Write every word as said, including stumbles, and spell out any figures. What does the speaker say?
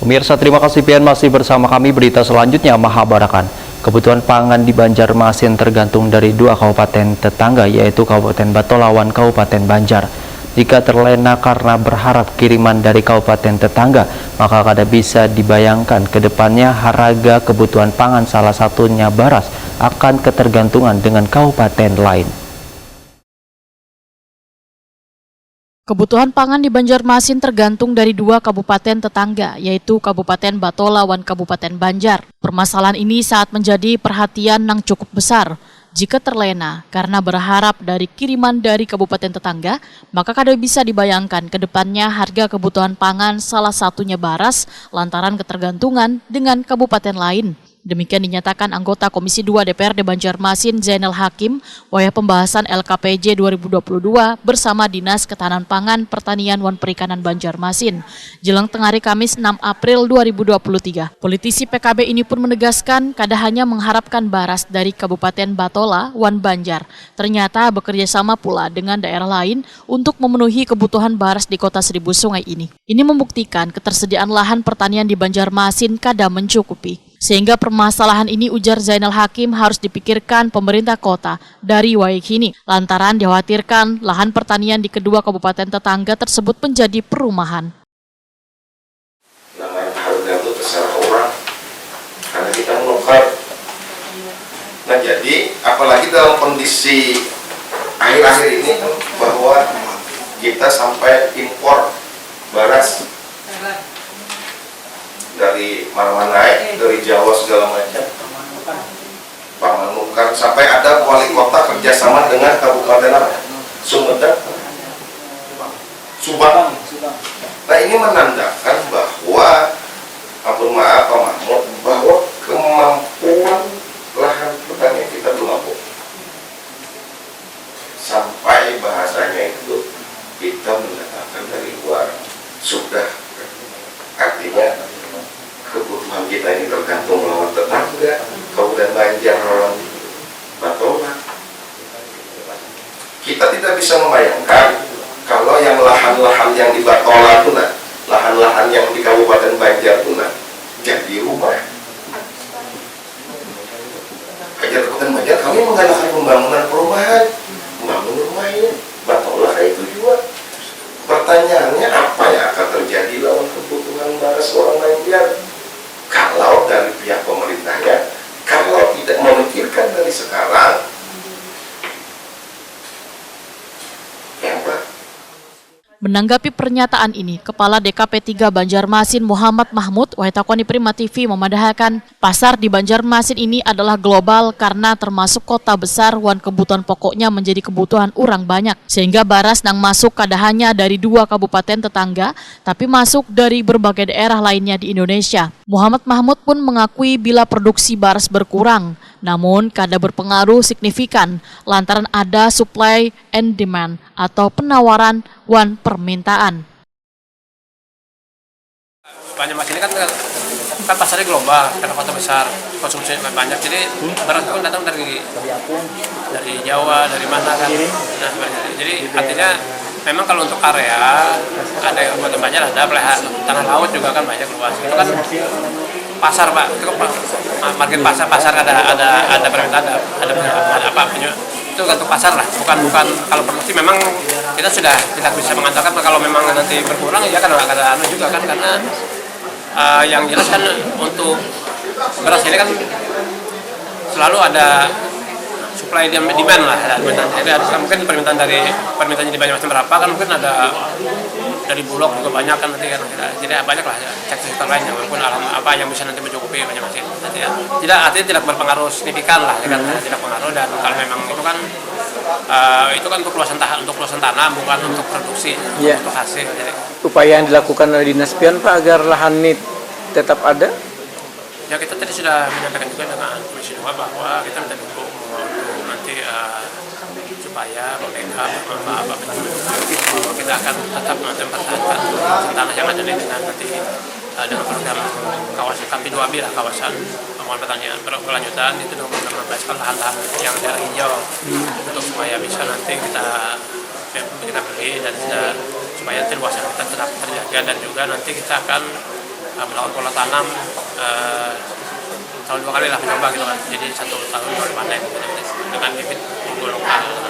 Pemirsa, terima kasih pian masih bersama kami. Berita selanjutnya, Mahabarakan. Kebutuhan pangan di Banjarmasin tergantung dari dua kabupaten tetangga, yaitu Kabupaten Batola wan Kabupaten Banjar. Jika terlena karena berharap kiriman dari kabupaten tetangga, maka kada bisa dibayangkan ke depannya harga kebutuhan pangan, salah satunya baras, akan ketergantungan dengan kabupaten lain. Kebutuhan pangan di Banjarmasin tergantung dari dua kabupaten tetangga, yaitu Kabupaten Batola wan Kabupaten Banjar. Permasalahan ini saat menjadi perhatian nang cukup besar. Jika terlena karena berharap dari kiriman dari kabupaten tetangga, maka kada bisa dibayangkan ke depannya harga kebutuhan pangan, salah satunya baras, lantaran ketergantungan dengan kabupaten lain. Demikian dinyatakan anggota Komisi dua D P R D Banjarmasin, Zainal Hakim, wayah pembahasan L K P J dua ribu dua puluh dua bersama Dinas Ketahanan Pangan, Pertanian, wan Perikanan Banjarmasin, jelang tengari Kamis, enam April dua ribu dua puluh tiga. Politisi P K B ini pun menegaskan, kada hanya mengharapkan baras dari Kabupaten Batola wan Banjar, ternyata bekerja sama pula dengan daerah lain untuk memenuhi kebutuhan baras di Kota Seribu Sungai ini. Ini membuktikan ketersediaan lahan pertanian di Banjarmasin kada mencukupi. Sehingga permasalahan ini, ujar Zainal Hakim, harus dipikirkan pemerintah kota dari wayah kini, lantaran dikhawatirkan lahan pertanian di kedua kabupaten tetangga tersebut menjadi perumahan. Namanya harga itu terserah orang, karena kita menukar. Nah, jadi apalagi dalam kondisi akhir-akhir ini kan, bahwa kita sampai impor baras dari mana-mana, eh, dari Jawa segala macam. Pangan nukar, sampai ada wali kota kerjasama dengan kabupaten apa? Sumedang, Subang. Nah, ini menandakan bahwa, ampun maaf Pak Mahmud, bahwa kemampuan lahan pertanian kita belum mampu. Sampai bahasanya itu kita mendatangkan dari luar. Sudah, artinya kebutuhan kita ini tergantung lawan tetangga, Kabupaten Banjar lawan Batola. Kita tidak bisa membayangkan kalau yang lahan-lahan yang di Batola itu, nah, lahan-lahan yang di Kabupaten Banjar itu, nah, jadi rumah. Ajar Kabupaten Banjar, kami menggalakkan pembangunan perumahan, membangun rumah ini, Batola kayak itu juga. Pertanyaannya, apa yang akan terjadi lawan kebutuhan baras orang Banjar? Kalau dari pihak pemerintahnya, kalau tidak memikirkan dari sekarang, yang Menanggapi pernyataan ini, Kepala D K P tiga Banjarmasin Muhammad Mahmud, wayah takoni Prima T V, memadahakan, pasar di Banjarmasin ini adalah global karena termasuk kota besar wan kebutuhan pokoknya menjadi kebutuhan urang banyak, sehingga baras nang masuk kada hanya dari dua kabupaten tetangga, tapi masuk dari berbagai daerah lainnya di Indonesia. Muhammad Mahmud pun mengakui bila produksi baras berkurang, namun kada berpengaruh signifikan lantaran ada supply and demand atau penawaran wan permintaan. Banjarmasin ini kan kan pasarnya global karena kota besar, konsumsi banyak, jadi barang itu kan datang dari dari Jawa, dari mana kan. Nah, jadi artinya memang kalau untuk area ada yang kota Banjar, ada pelayanan tengah laut juga kan banyak luas. Itu kan pasar, Pak, itu kan market pasar, pasar ada ada ada permintaan, ada ada, ada apa punya itu untuk pasar lah, bukan bukan kalau produksi memang kita sudah tidak bisa mengandalkan kalau memang nanti berkurang ya kan ada anu juga kan karena uh, yang jelas kan untuk beras ini kan selalu ada supply dan demand lah ya. Jadi ada mungkin permintaan dari permintaannya di Banjarmasin berapa kan mungkin ada dari Bulog juga banyak kan nanti kan kita jadi banyak lah ya, cek sektor lain yang pun alam apa yang bisa nanti mencukupi Banjarmasin nanti ya. Tidak, artinya tidak berpengaruh signifikan lah ya kan, tidak pengaruh dan kalau memang itu kan uh, itu kan untuk luasan tanah, untuk luasan tanah bukan untuk produksi, yeah, untuk hasil. Jadi. Upaya yang dilakukan oleh dinas pian pak agar lahan ini tetap ada? Ya kita tadi sudah menyampaikan juga dengan Komisi dua bahwa kita minta dukung untuk nanti uh, supaya pemerintah apa apa bahwa kita akan tetap nanti mempertahankan tanah yang ada di sana nanti uh, dengan program kawasan K P dua B lah, kawasan pembangunan pertanian berkelanjutan itu dengan membebaskan lahan-lahan yang daerah hijau untuk supaya bisa nanti kita kita beli dan kita supaya nanti luasan kita tetap terjaga dan juga nanti kita akan Nah, melakukan pola tanam eh, tahun dua kali lah mencoba gitu kan. Jadi satu tahun baru panen gitu, dengan bibit unggul lokal.